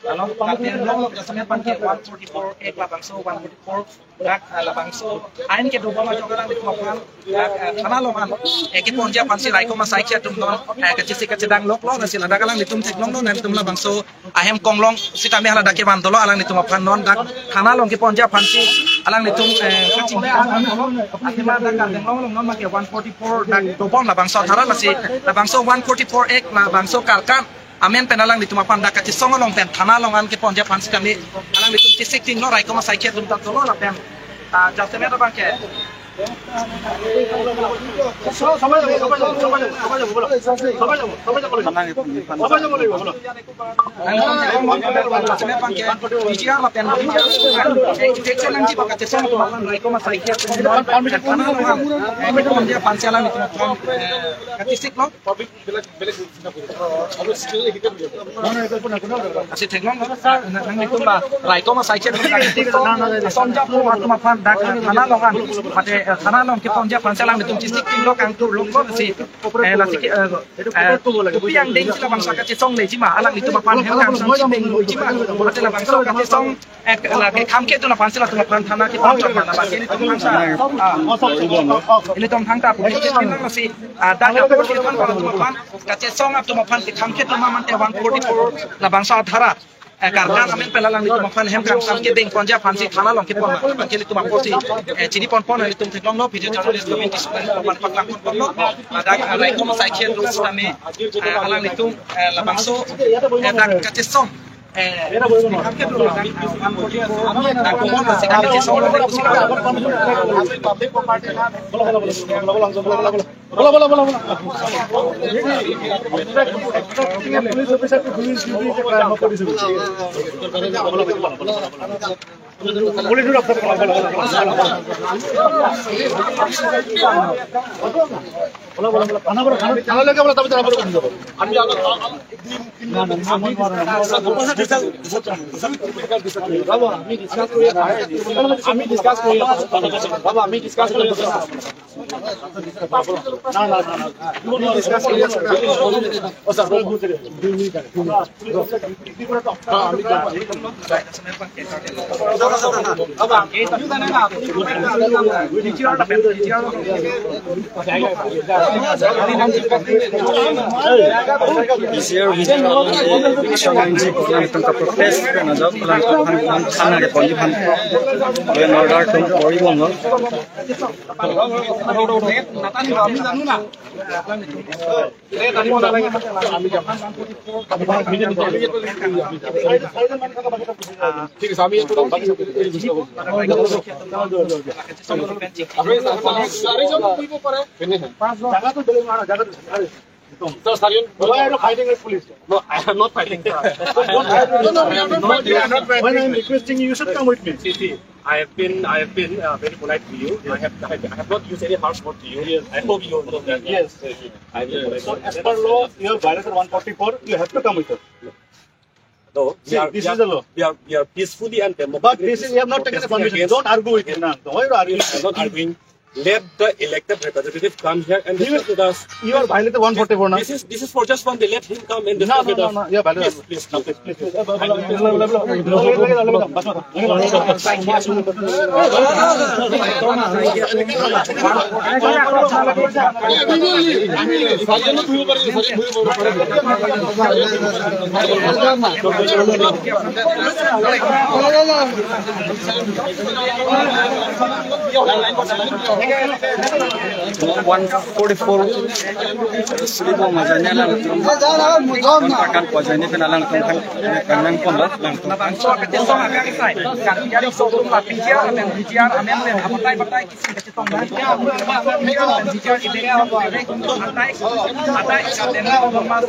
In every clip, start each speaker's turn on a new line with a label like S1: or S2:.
S1: Along long jasame pan ke 144 ek la bangso 144 dak la bangso ain ke doba ma jogalang ditmapan dak thana longan eke ponja pansi raiko ma saikia tum don ke chisi ke dang lok long sila dagalang litum thek long non tum la bangso ahem konglong sitame hala dake bandolo alang lituma phan non dak thana long ke ponja pansi alang litum kaching athima dak kandeng long long non ma ke 144 dak dobon la bangso thara la si la bangso 144 ek la bangso kalkan amen penalang dituma panda kaci songolong pen thana longan ke ponja pansi kami alang ditum tisik ting lo raiko ma saikia tum tat lo la pen jaseme da bangke থানা লং ke ponja pansalang ditum tisik ting lo kang tur long lo si la si piang ding sila bangsa ka song le jima alang dituma pan hem kang sang ding lo jima ate la bangsa ka song la ke kham ke tu la pansila tuma pan thana ke ponja mana ba ke tum thangsa ile tom thangta pu ke tin la si da ka ke pan pa tuma pan ka song ap tuma pan ke kham ke tuma man te 144 la bangsa dhara karena amen pelalang itu mafan hem kang sam ke ding ponja fansi thana long ke pon ma ke itu maposi chini pon pon itu thek long lo video journalist community pan paklang pon lo dak rai kom sai khel lo same alang itu la bangso dak kache song
S2: Why are you fighting with police?
S3: No, I am not fighting.
S2: No, when I am requesting you, you should come with me.
S3: See, I have been very polite to you. Yes. I have not used any harsh word to you. Yes. I hope you know that.
S2: Yes.
S3: I have been polite.
S2: So as per law, you have violated 144. You have to come with us.
S3: No,
S2: see, this is the law.
S3: We are peacefully and democratically.
S2: But this is, you have not taken the permission. Don't argue with me. Why are you arguing?
S3: I am not arguing. Let the elected representative come here and discuss with us.
S2: You are violated 144 now.
S3: This is for just one day. Let him come and discuss with us.
S2: No, you are violated.
S3: Please, please,
S2: please.
S4: 144 seribu majanya lang kontrakan pojanya penalang tentang kanang pon lah lang
S1: bangso ke song akang sai kan jadi so tum la PGR dan PGR amen le apatai patai kisim ke tong na PGR ide atai atai den la mas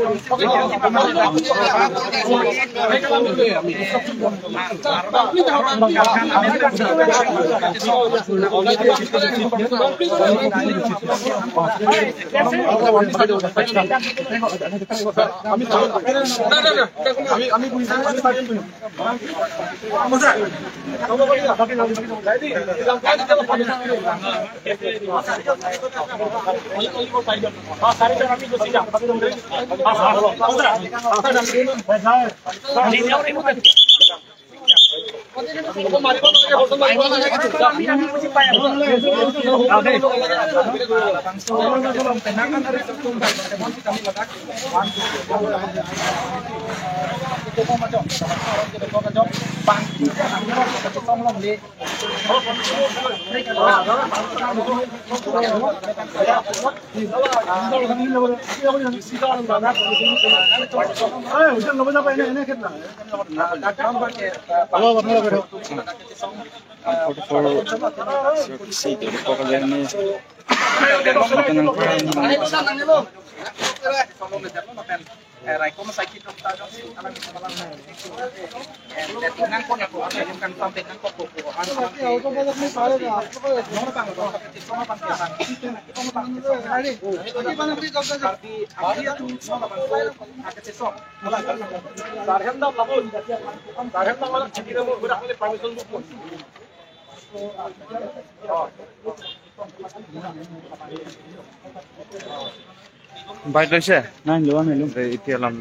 S4: bike লৈছে নাই লোৱা নাই এতিয়া লাম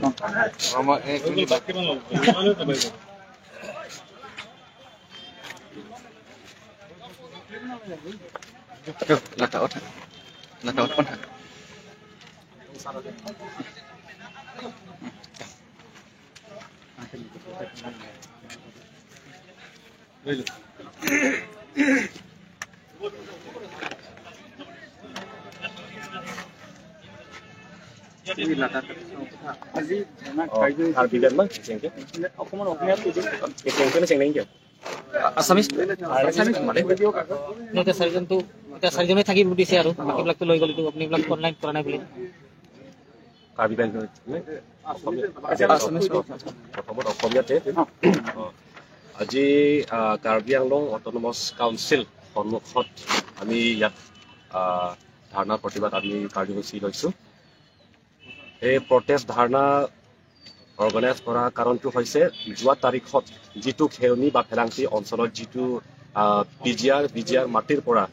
S5: চাৰিজনে থাকিব দিছে আৰু বাকীবিলাকতো লৈ গ'ল, আপুনি এইবিলাক অনলাইন কৰা নাই বুলি।
S3: প্ৰথমত অসমীয়াতে আজি কাৰ্বি আংলং অট'নমাছ কাউন্সিল সন্মুখত আমি ইয়াত ধৰ্ণা প্ৰতিবাদ আমি কাৰ্যসূচী লৈছোঁ। এই প্ৰটেষ্ট ধৰ্ণা অৰ্গেনাইজ কৰাৰ কাৰণটো হৈছে যোৱা তাৰিখত যিটো খেৰণি বা ফেলাংচি অঞ্চলত যিটো পি জি আৰ মাটিৰ পৰা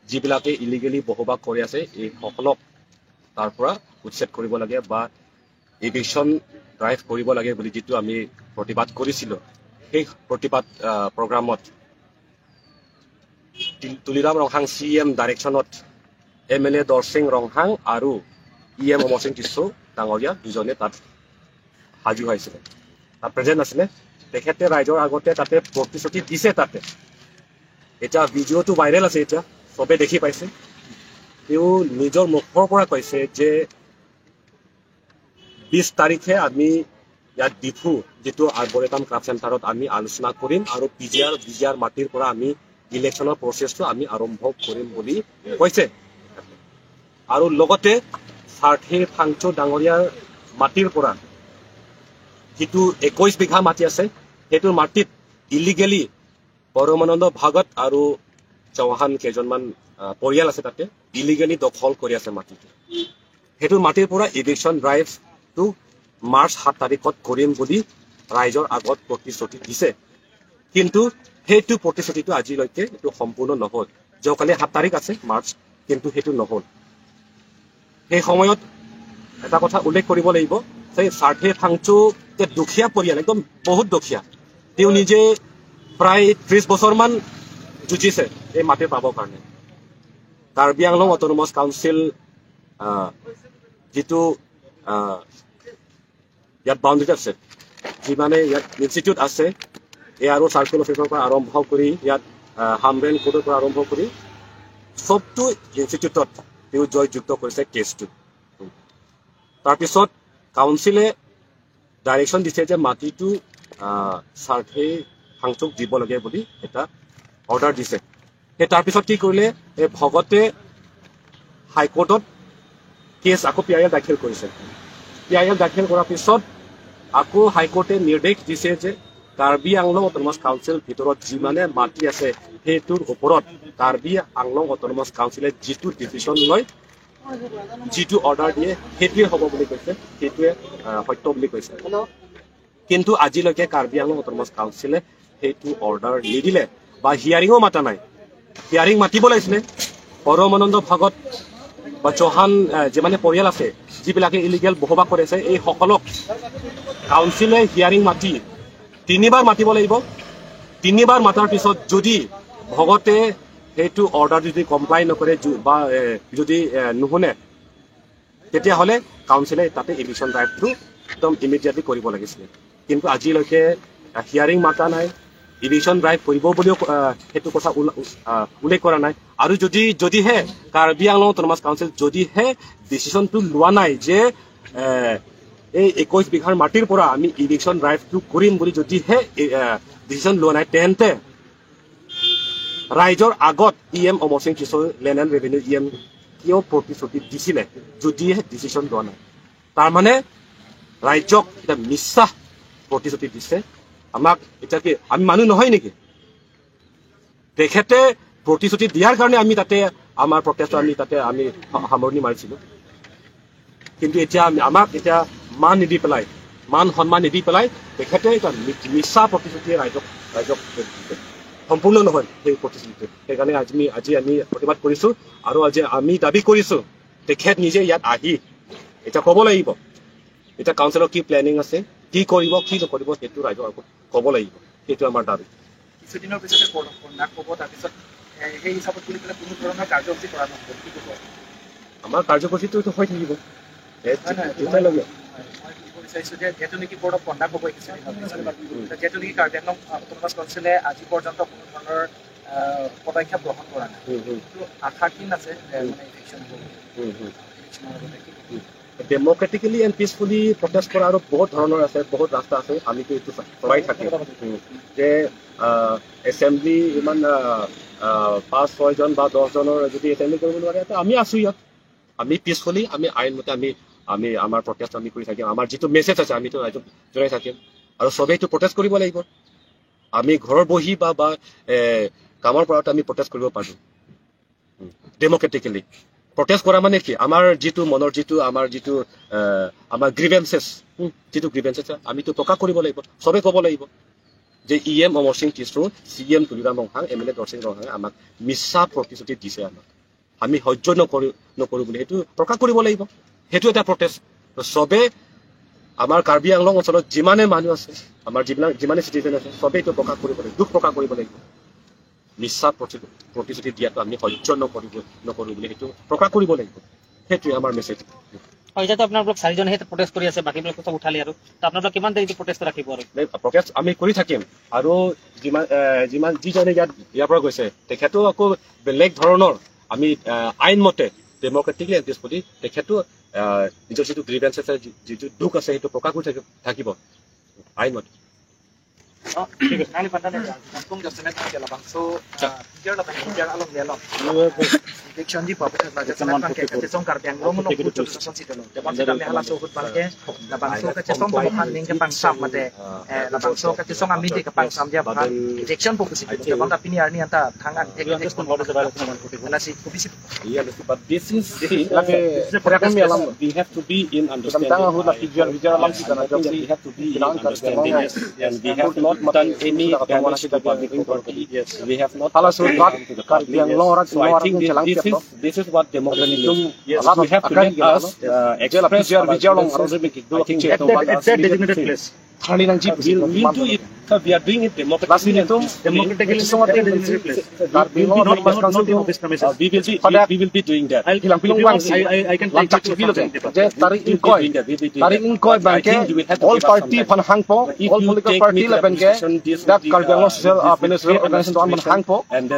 S3: যিবিলাকে ইলিগেলি বসবাস কৰি আছে, এইসকলক তাৰ পৰা উচ্ছেদ কৰিব লাগে বা ইভিকশ্যন ড্ৰাইভ কৰিব লাগে বুলি যিটো আমি প্ৰতিবাদ কৰিছিলোঁ, সেই প্ৰতিবাদ প্ৰগ্ৰামত তুলিৰাম ৰংহাং চি এম ডাইৰেকশ্যনত M L A Dorsing Ronghang আৰু E M Amar Singh tissue ডাঙৰীয়া দুজনে তাত হাজিৰ হৈছিলে, তাত প্ৰেজেণ্ট আছিলে। তেখেতে ৰাইজৰ আগতে তাতে প্ৰতিশ্ৰুতি দিছে। তাতে এতিয়া ভিডিঅ'টো ভাইৰেল আছে, এতিয়া চবে দেখি পাইছে। তেওঁ নিজৰ মুখৰ পৰা কৈছে যে 20 তাৰিখে আমি ইয়াত ডিফু যিটো আৰ্বৰেটাম ক্ৰাফ্ট চেণ্টাৰত আমি আলোচনা কৰিম আৰু পি জি আৰ মাটিৰ পৰা আমি ইলেকশ্যনৰ প্ৰচেছটো আমি আৰম্ভ কৰিম বুলি কৈছে। আৰু লগতে সাৰ্থী ফাংচু ডাঙৰীয়াৰ মাটিৰ পৰা যিটো 21 বিঘা মাটি আছে, সেইটো মাটিত ইলিগেলি পৰমানন্দ ভাগত আৰু চৌহান কেইজনমান পৰিয়াল আছে, তাতে ইলিগেলি দখল কৰি আছে মাটিটো। সেইটো মাটিৰ পৰা ইভিকশ্যন ড্ৰাইভটো মাৰ্চ 7 তাৰিখত কৰিম বুলি ৰাইজৰ আগত প্ৰতিশ্ৰুতি দিছে, কিন্তু সেইটো প্ৰতিশ্ৰুতিটো আজিলৈকে এইটো সম্পূৰ্ণ নহ'ল। যোৱাকালি 7 তাৰিখ আছে মাৰ্চ, কিন্তু সেইটো নহ'ল। সেই সময়ত এটা কথা উল্লেখ কৰিব লাগিব, সেই সাৰ্থে ফাংচু দুখীয়া পৰিয়াল, একদম বহুত দুখীয়া, তেওঁ নিজে প্ৰায় 30 বছৰমান যুঁজিছে এই মাটি পাবৰ কাৰণে। কাৰ্বি আংলং অট'নমাছ কাউন্সিল যিটো ইয়াত বাউণ্ডেৰী আছে, যিমানে ইয়াত ইনষ্টিটিউট আছে, এ আৰ অ' চাৰ্কেল অফিচৰ পৰা আৰম্ভ কৰি ইয়াত হামৰেন কোৰ্টৰ পৰা আৰম্ভ কৰি চবটো ইনষ্টিটিউটত তেওঁ জয়যুক্ত কৰিছে কেছটো। তাৰপিছত কাউন্সিলে ডাইৰেকশ্যন দিছে যে মাটিটো সাৰ্থে ফাংচুক দিব লাগে বুলি এটা অৰ্ডাৰ দিছে। সেই তাৰপিছত কি কৰিলে, এই ভগতে হাইকোৰ্টত কেছ আকৌ পি I L দাখিল কৰিছে। পি I L দাখিল কৰাৰ পিছত আকৌ হাইকোৰ্টে নিৰ্দেশ দিছে যে কাৰ্বি আংলং অট'নমাছ কাউন্সিল ভিতৰত যিমানে মাটি আছে সেইটোৰ ওপৰত কাৰ্বি আংলং অট'নমাছ কাউন্সিলে যিটো ডিচিশ্যন লয়, যিটো অৰ্ডাৰ দিয়ে, সেইটোৱে হ'ব বুলি কৈছে, সেইটোৱে সত্য বুলি কৈছে। কিন্তু আজিলৈকে কাৰ্বি আংলং অট'নমাছ কাউন্সিলে সেইটো অৰ্ডাৰ নিদিলে বা হিয়াৰিঙো মাতা নাই। হিয়াৰিং মাতিব লাগিছিলে। পৰমানন্দ ভাগত বা চৌহান যিমানে পৰিয়াল আছে, যিবিলাকে ইলিগেল বসবাস কৰি আছে, এই সকলক কাউন্সিলে হিয়াৰিং মাতি তিনিবাৰ মাতিব লাগিব। তিনিবাৰ মাতাৰ পিছত যদি ভগতে সেইটো অৰ্ডাৰ যদি কমপ্লাই নকৰে বা যদি নুশুনে, তেতিয়াহ'লে কাউন্সিলে তাতে ইভিকশ্যন ড্ৰাইভটো একদম ইমিডিয়েটলি কৰিব লাগিছিলে। কিন্তু আজিলৈকে হিয়াৰিং মাতা নাই, ইভিকশ্যন ড্ৰাইভ কৰিব বুলিও সেইটো কথা উল্লেখ কৰা নাই। আৰু যদিহে কাৰ্বি আংলং অট'নমাছ কাউন্সিল যদিহে ডিচিশ্যনটো লোৱা নাই যে এই 21 বিঘাৰ মাটিৰ পৰা আমি ইভিকশ্যন ড্ৰাইভটো কৰিম বুলি, যদিহে ডিচিশ্যন লোৱা নাই, তেন্তে ৰাইজৰ আগত ই M Amar Singh Kishore, land and revenue ই এম কিয় প্ৰতিশ্ৰুতি দিছিলে যদিহে ডিচিশ্যন লোৱা নাই? তাৰমানে ৰাইজক এটা মিছা প্ৰতিশ্ৰুতি দিছে। আমাক এতিয়া কি আমি মানুহ নহয় নেকি? তেখেতে প্ৰতিশ্ৰুতি দিয়াৰ কাৰণে আমি তাতে আমাৰ প্ৰটেষ্ট আমি তাতে আমি সামৰণি মাৰিছিলো। কিন্তু এতিয়া আমাক এতিয়া মান নিদি পেলাই, মান সন্মান নিদি পেলাই তেখেতে এটা মিছা প্ৰতিশ্ৰুতিয়ে ৰাইজক দিছে। সম্পূৰ্ণ নহয় সেই প্ৰতিশ্ৰুতিটো। সেইকাৰণে আজি আমি প্ৰতিবাদ কৰিছো আৰু আজি আমি দাবী কৰিছো তেখেত নিজে ইয়াত আহি এতিয়া ক'ব লাগিব, এতিয়া কাউন্সিলৰ কি প্লেনিং আছে, কি কৰিব কি নকৰিব সেইটো ৰাইজৰ আগত ক'ব লাগিব। সেইটো আমাৰ দাবী।
S1: কিছুদিনৰ পিছতে কন্যাক ক'ব, তাৰপিছত সেই হিচাপত বুলি পেলাই কোনো ধৰণৰ কাৰ্যসূচী কৰা নহ'ব, কি ক'ব?
S3: আমাৰ কাৰ্যসূচীটো হৈ থাকিব।
S1: মই সুধিব বিচাৰিছো যে যিহেতু নেকি বৰ্ড অফ কণ্ডাক্ট হ'ব কিছুদিনৰ পিছত, যিহেতু নেকি কাৰ্বি আংলং অট'নমাছ কাউন্সিলে আজি পৰ্যন্ত কোনো ধৰণৰ পদক্ষেপ গ্ৰহণ কৰা নাই, কিন্তু আশা কি আছে মানে ইভিকশ্যন হ'ব ইভিকশ্যনৰ লগতে কি ক'ব?
S3: ডেম'ক্ৰেটিকেলি এণ্ড পিচফুলি প্ৰটেষ্ট কৰা আৰু বহুত ধৰণৰ আছে, বহুত ৰাস্তা আছে। আমিতো এইটো চলাই থাকিম যে এছেম্বলি ইমান 5 6জন বা 10জনৰ যদি এছেম্বলি কৰিব নোৱাৰে, আমি আছো ইয়াত, আমি পিচফুলি আমি আইনমতে আমি আমি আমাৰ প্ৰটেষ্ট আমি কৰি থাকিম। আমাৰ যিটো মেছেজ আছে আমিতো ৰাইজক জনাই থাকিম আৰু চবেইটো প্ৰটেষ্ট কৰিব লাগিব। আমি ঘৰৰ বহি বা কামৰ পৰাতো আমি প্ৰটেষ্ট কৰিব পাৰোঁ। ডেম'ক্ৰেটিকেলি প্ৰটেষ্ট কৰা মানে কি, আমাৰ যিটো মনৰ যিটো আমাৰ যিটো আমাৰ গ্ৰিভেঞ্চেছ, যিটো গ্ৰিভেঞ্চেছ আমিতো প্ৰকাশ কৰিব লাগিব। চবে ক'ব লাগিব যে E M Amar Singh Tissu, C M Tuliram Ronghang, M L A Dorsing ৰংহাঙে আমাক মিছা প্ৰতিশ্ৰুতি দিছে, আমাক আমি সহ্য নকৰোঁ বুলি সেইটো প্ৰকাশ কৰিব লাগিব। সেইটো এটা প্ৰটেষ্ট। চবে আমাৰ কাৰ্বি আংলং অঞ্চলত যিমানে মানুহ আছে, আমাৰ যিমানে চিটিজেন আছে, চবেই এইটো প্ৰকাশ কৰিব লাগিব, দুখ প্ৰকাশ কৰিব লাগিব। মিছা প্ৰতিশ্ৰুতি দিয়াটো আমি সহ্য নকৰোঁ বুলি সেইটো প্ৰকাশ কৰিব লাগিব। সেইটোৱে আমাৰ মেছেজ।
S5: এতিয়াতো আপোনালোক চাৰিজনহে প্ৰটেষ্ট কৰি আছে, বাকীবিলাক চব উঠালে আৰু আপোনালোক কিমান দেৰি প্ৰটেষ্ট ৰাখিব? আৰু
S3: প্ৰটেষ্ট আমি কৰি থাকিম। আৰু যিমান যিজনে ইয়াৰ পৰা গৈছে তেখেতো আকৌ বেলেগ ধৰণৰ আমি আইনমতে ডেম'ক্ৰেটিকলি এণ্ড পিচফুলি তেখেতো নিজৰ যিটো গ্ৰিভেঞ্চ আছে, যিটো দুখ আছে, সেইটো প্ৰকাশ কৰি থাকিব আইনমতে।
S1: Nani pandan ya, kung just net ke labang so tiar labang tiar along le along. Eviction ji pape la just net ke ke song kar byang long no kuchu son si lo. Te pan me hala so hut bang ke labang so ke song pa phan ning ke pang sam mate labang so ke song ami ke pang sam ja phan eviction po si te pan ta pini arni anta thangan tek tek la si kubisi.
S3: Yeah, but this is we have to be in understanding. We have to be in understanding and we have not done any damage to public property. Yes, we have not to the public. So I think this is what democracy means. Yes, we have to let us express our grievances. I think
S2: at that designated place.
S3: We'll do it. We are doing it democratically.
S2: Democratically, designated place. We will not in office premises.
S3: We will be doing that.
S2: I can take you to
S6: all party phan hangpo, all political party la benke that Karbi Anglong social organization don man hangpo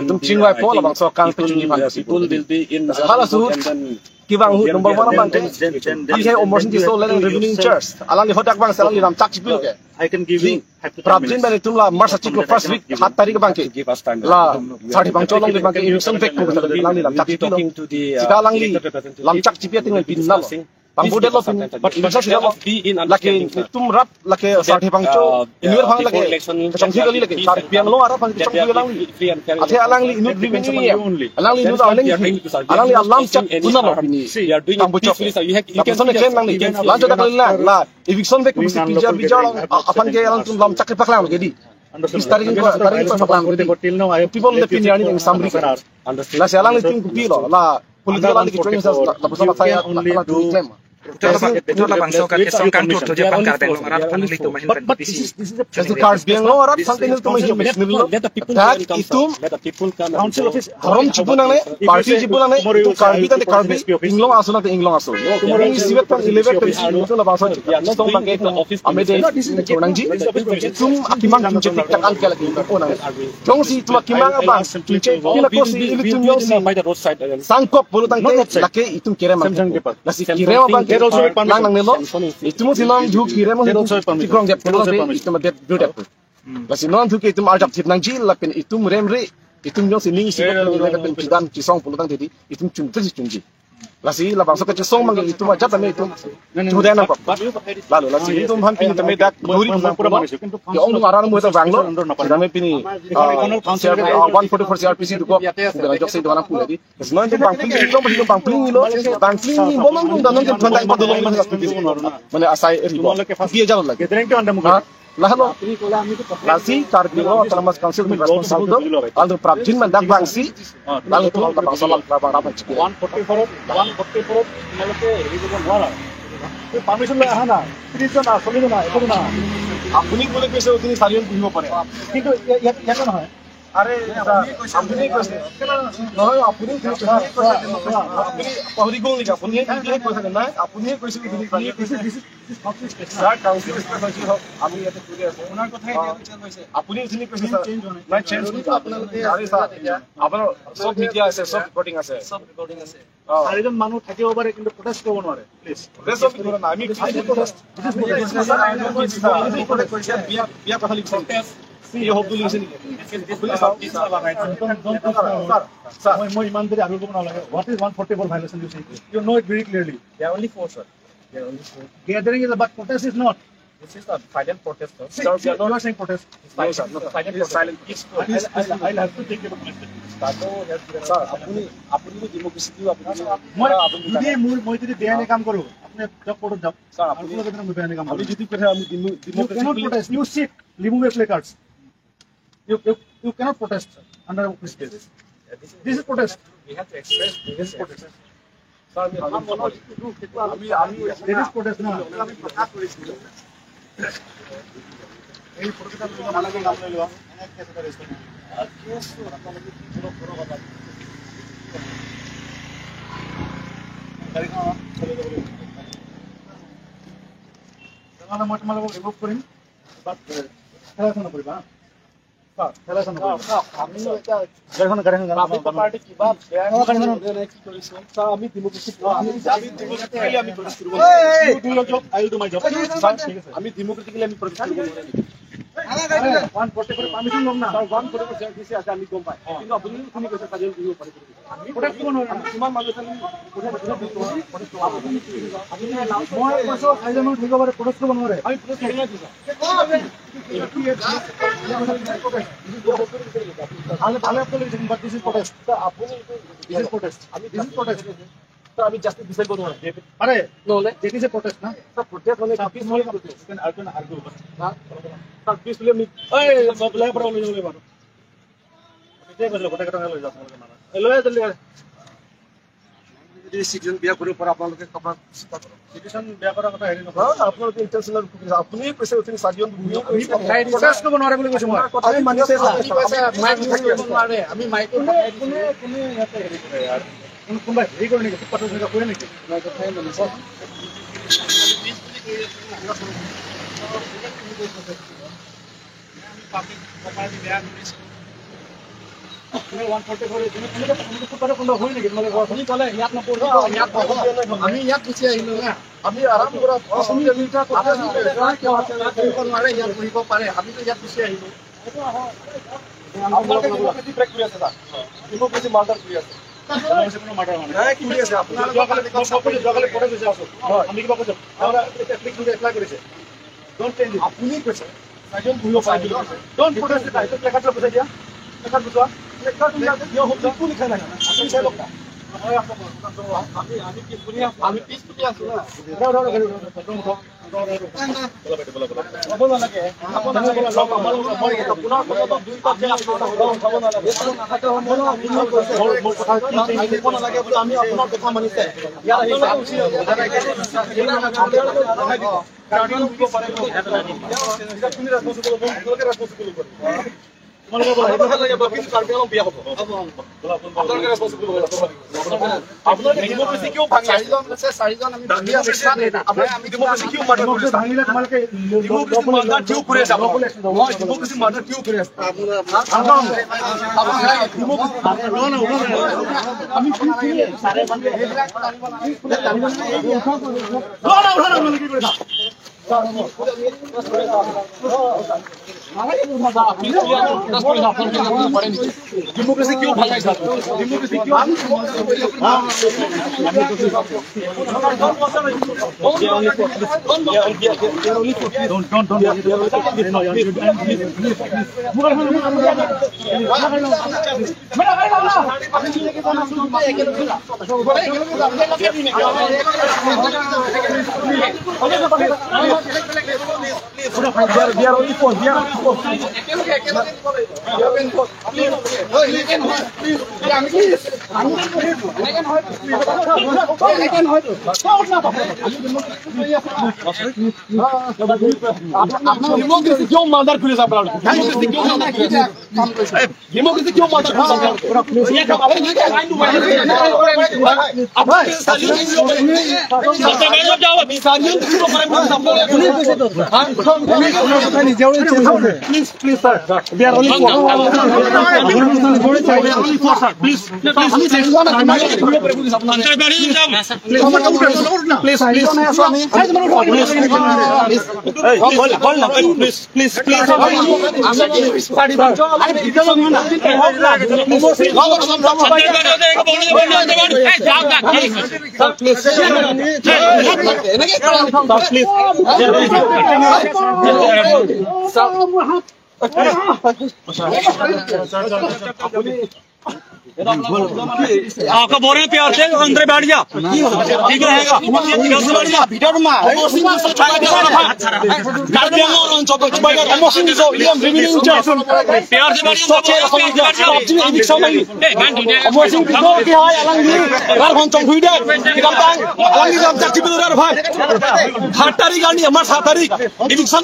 S6: tum chingwai po labang so kang pichuni phan
S3: people will be in
S6: halasu kibang hu number 1 bang ke he Omar Singh Tisso land revenue charge alang ni hodak bang salang ni ram chak chipil ke
S2: I can give you
S6: Prabjin bani tumla March chiklo first week 7 tarik bang ke la 30 bang cholong ni bang ke election back ko lang ni lam chak chipil sida lang ni lam chak chipia ting bin nal Bangbo de lo
S3: But
S6: insa
S3: let us be in
S6: laki
S3: understanding, sir.
S6: tum rap laki
S3: So that,
S6: sarthi bangcho inur
S3: uh,
S6: phang
S3: before
S6: laki
S3: election, let
S6: chongthi
S3: there
S6: gali
S3: be
S6: laki
S3: peace
S6: sar
S3: and
S6: piang
S3: calm.
S6: lo ara phang
S3: Let
S6: chongthi
S3: there be
S6: lang li
S3: free and fair
S6: athe
S3: election.
S6: alang li inur
S3: That depends
S6: revenue
S3: upon
S6: ni
S3: you only.
S6: alang li
S3: That
S6: inur
S3: is what
S6: alang
S3: we are
S6: li
S3: doing, sir. We are
S6: alang li
S3: not
S6: alam chak
S3: forcing any
S6: puna lo
S3: harm.
S6: pini
S3: We are doing it
S6: tambu chok
S3: peacefully, sir. You
S6: la
S3: can
S6: person
S3: see
S6: claim
S3: us.
S6: lang li
S3: You can see
S6: lan
S3: us.
S6: jada kali la la eviction be
S2: Doing
S6: kusi pija
S2: unlawful
S6: bija
S2: gathering, I have not
S6: apan
S2: said
S6: ke
S2: anything
S6: alang
S2: harsh
S6: tum
S2: to
S6: lam
S2: you.
S6: chak paklang ke di
S2: Understood.
S6: bis tarik
S2: Against
S6: ko
S2: the
S6: tarik
S2: violation
S6: ko
S2: of
S6: paklang ke di
S2: 144, till now I have
S6: people le
S2: left you
S6: pin yani
S2: for
S6: ding samri
S2: half an hour.
S3: Understood.
S6: la se alang li
S2: Understood.
S6: tum kupi lo la
S2: Under
S6: political li training sa
S2: 144,
S6: la person
S2: you
S6: la
S2: can only
S6: la
S2: do
S6: claim
S1: Utla
S2: protest at
S1: utla bangso ka
S2: with
S1: ke
S2: your
S1: song kan
S2: permission.
S1: tur
S3: We
S1: je
S3: are
S1: pan
S3: only
S1: kar
S3: four,
S1: beng
S3: sir.
S1: long
S3: We
S1: arap
S3: are
S1: phan
S3: only
S1: li
S3: four.
S1: tu mahin
S2: But
S1: pen
S2: but
S1: PC
S2: this is this is a
S6: just card biang lo arap
S3: This
S6: something
S3: is
S6: tu
S3: council.
S6: mahi
S3: Let
S6: lo
S3: let the people
S6: that
S3: go and come, sir.
S6: itum
S3: Let the people come and
S2: council
S3: go.
S2: office. How
S6: Dharam
S2: how
S6: জিবু নালে
S2: if you
S6: party
S2: say
S6: জিবু নালে
S2: tomorrow you
S6: ইটো
S2: will say I
S6: Karbi
S2: will
S6: তাতে
S2: to protest in
S6: Karbi
S2: SP office.
S6: ইংলং আছো না ইংলং আছো
S2: Tomorrow
S6: ইং
S2: you will say I
S6: সিবেত
S2: will to protest in
S6: eleven
S2: DC office.
S3: We are
S6: ইটো লাবাস
S3: not, we are not
S6: song
S3: doing
S6: Banke
S3: it in the office
S6: আমি দে
S3: premises.
S2: No, this is the
S6: Chonangji
S2: this is office premises.
S6: tum akimang tunche tik takan kala ki ko nang jong si tuma
S2: I'll
S6: kimang
S2: I'll
S6: abang
S2: ask simply
S6: tunche
S2: to
S3: Oh,
S6: kila
S3: we
S6: ko
S3: will
S6: si
S3: be
S6: ili
S3: we
S6: tum
S3: will do
S6: yong
S3: it in
S6: si
S3: the, by the roadside. And
S6: sangkop bolu tang
S2: Not
S6: te
S2: roadside.
S6: lake itum kerema
S2: Samsung Deepak.
S6: lasi
S3: Samsung
S6: kirema bang
S2: There also be
S3: Park,
S6: lang
S2: permission.
S6: nang nelo
S3: Samson is
S6: itumu sinom ju kirema
S2: There also be permission.
S6: tikrong dep
S2: There also be permission.
S6: itum dep du dep lasi non thu ke itum arjap thip nang ji lapin itum rem re itum yong si ning si pen kidan chi song bolu tang te di itum chum te si chum ji lasi la bangso ka chi song mang itum ajat ame itum chude na kop lalu lasi itum han pin tame dak duri
S2: মই পুৰা মানিছো কিন্তু
S6: ke ong aran mo ta banglo dame pini
S2: এইখনৰ council
S6: 144 CRPC duko jok sei dona pule di non tu bang pling lo bang pling lo bang pling ni bomang dung danon ke thon dang badolong মানে asai ribo
S2: তোমালোকে first
S6: দিয়ে যাব লাগে
S2: গেদাৰিংটো under মোক
S6: lahalo lasi karbi lo autonomous council
S2: তুমি law
S6: responsible
S2: টো বুজি লোৱা ভাই।
S6: aldo prabjin man dak bangsi lalu tu bang salam bang rapat
S2: 144ত 144ত তোমালোকে হেৰি কৰিব নোৱাৰা। তুমি পাৰ্মিশ্যন লৈ আহা না, 30জন আহা, 40জন আহা, একো না।
S6: আপুনি বোলে কৈছে তুমি চাৰিজন পুহিব পাৰে
S2: কিন্তু ইয়াতে নহয়।
S6: আৰে আপুনি কৈছে নহয় আপুনি কৈছে আপুনি পাহৰি গ'ল নেকি আপুনি এতিয়াহে কৈছে নাই আপুনিয়ে কৈছে ছাৰ কাউন্সিল আমি ইয়াতে কৰি আছো আপুনি এইখিনি কৈছে ছাৰ নাই চেঞ্জ আৰে ছাৰ আপোনাৰ চব মিডিয়া আছে চব ৰেকৰ্ডিং আছে অ
S2: চাৰিজন মানুহ থাকিব পাৰে কিন্তু প্ৰটেষ্ট কৰিব নোৱাৰে প্লিজ।
S6: চব আমি বিয়া বিয়া কথা লিখিছে এই শব্দ লিখিছে নেকি ছাৰ
S2: মই ইমান দেৰি আৰু ক'ব নালাগে। What is 144 violation you see? You know it very clearly.
S4: There are only four, sir. There are only four.
S2: Gathering is but protest is not.
S4: This is a silent protest, sir.
S2: See, see, you are saying protest.
S6: No, sir. No,
S4: Silent
S6: it is
S4: protest.
S6: silent.
S2: I'll have to take you to police station.
S6: Sir, আপুনি আপুনি ডেমোক্ৰেসি আপুনি
S2: মই যদি মোৰ মই যদি বেআইনী কাম কৰো আপুনি যাওক কোৰ্টত যাওক।
S6: ছাৰ
S2: আৰু
S6: আপুনি
S2: কোনো কথা মই বেআইনী কাম
S6: আমি
S2: কৰো।
S6: যদি কথা আমি
S2: You cannot protest. You sit, remove your placards. You cannot protest under this case. This is protest.
S4: We have to express
S2: This is protest.
S6: Sir আমি আমি
S2: This is protest না। এই ফটোকেইটা তোমালোকে নাম লৈ লোৱা। এনে কেছ এটা ৰেজিষ্টাৰ কৰিম। গাড়ীখন চলি যাব লাগিব। তেনেহ'লে মই তোমালোকক ৰিমুভ কৰিম বাট খেলা এখন নকৰিবা হা। খেলা এখন নকৰিবা। গাড়ীখন গাড়ীখন
S6: ছাৰ আমি ডেমোক্ৰেসি আমি ডেমোক্ৰেটিকেলি আমি প্ৰটেষ্ট কৰিব
S2: You do your job, I will do my job. ঠিক আছে।
S6: আমি ডেমোক্ৰেটিকেলি আমি প্ৰটেষ্ট কৰিব নোৱাৰিম
S2: 144 পাৰ্মিশ্যন ল'ম না।
S6: ছাৰ 144 CRPC আছে আমি গম পাই কিন্তু আপুনি শুনি কৈছে চাৰিজন পুহিব পাৰে
S2: প্ৰটেষ্ট কৰিব নোৱাৰে।
S6: আমি কিমান মানুহ আছে আমি
S2: মই কৈছো চাৰিজন মানুহ থাকিব পাৰে প্ৰটেষ্ট কৰিব নোৱাৰে।
S6: আমি প্ৰটেষ্ট কৰিব নোৱাৰিম
S2: ভালে ভালে আপুনি but this is protest.
S6: আপুনি
S2: This is protest. This is protest.
S6: Sir আমি জাষ্টিছ বিচাৰিব নোৱাৰো
S2: আৰে
S6: নহ'লে
S2: that is a protest না।
S6: ছাৰ প্ৰটেষ্ট মানে peacefully
S2: You can argue and argue but
S6: sir peacefully আমি
S2: এই চব ওলাই পৰা ওলাই যাব লাগিব আৰু। তেতিয়াই কৈছিলো গোটেই কেইটা লৈ যাওক তোমালোকে মানুহ। এই লৈ আহ জলদি আহ।
S6: যদি চিটিজেন বিয়া কৰিব পাৰে আপোনালোকে কথা চিন্তা কৰক
S2: চিটিজেন বেয়া কৰাৰ কথা হেৰি নকৰো।
S6: আপোনালোকে ইণ্টেনশ্যনেল আপুনি কৈছে উঠি চাৰিজন
S2: প্ৰটেষ্ট কৰিব নোৱাৰে বুলি কৈছো মই।
S6: আমি মানিছে
S2: কোনে কোনে কোনে ইয়াতে হেৰি কৰে ইয়াৰ? কোনোবাই হেৰি কৰে নেকি? ফুটপাথত এনেকুৱা কৰে নেকি? তুমি 144 তুমি এনেকে এনেকে ফুটপাথত কোনোবা হয় নেকি? তোমালোকে কোৱাচোন।
S4: আমি ইয়াত গুচি আহিলো না।
S6: আমি আৰাম কৰা
S4: আপুনি নোৱাৰে ইয়াত বহিব পাৰে আমিতো ইয়াত গুচি আহিলো।
S6: আপোনালোকে ডেমোক্ৰেসি ব্ৰেক কৰি আছে ছাৰ ডেমোক্ৰেসি মাৰ্ডাৰ কৰি আছে।
S2: আপুনি কৈছে Don't protest it. প্লেকাৰ্ডটো বুজাই দিয়া, প্লেকাৰ্ড বুজোৱা, প্লেকাৰ্ড লিখা নাই, আপুনি চাই লওক না। আমি পিছ ফুটি আছো না। আমি আপোনাৰ কথা মানিছে।
S6: ডেমোক্ৰেচি কিয় ভাঙিছে? ডেমোক্ৰেচি কিয়? ডেমোক্ৰেচি কিয় মাৰ্ডাৰ কৰিছে আপোনালোকে? ডেমোক্ৰেচি কিয় মাৰ্ডাৰ কৰিছে Please, please, sir. We are only four. Please, please, please, please, please.
S4: आपका बोल रहे हैं प्यार से अंदर बैठ जा, ठीक रहेगा। प्यार से 8 तारीख আমার 7 তারিখ eviction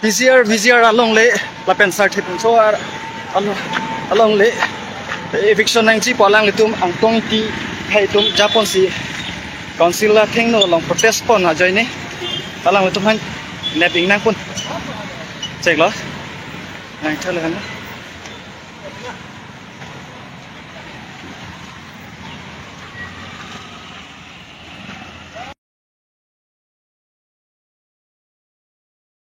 S4: VGR VGR along le lapen sar thipun so ar along le eviction nang chi palang le tum angtong ti hai tum Japan si council la theng no long protest pon ha join ni alang le tum han neping nang pun check lo nang thale han.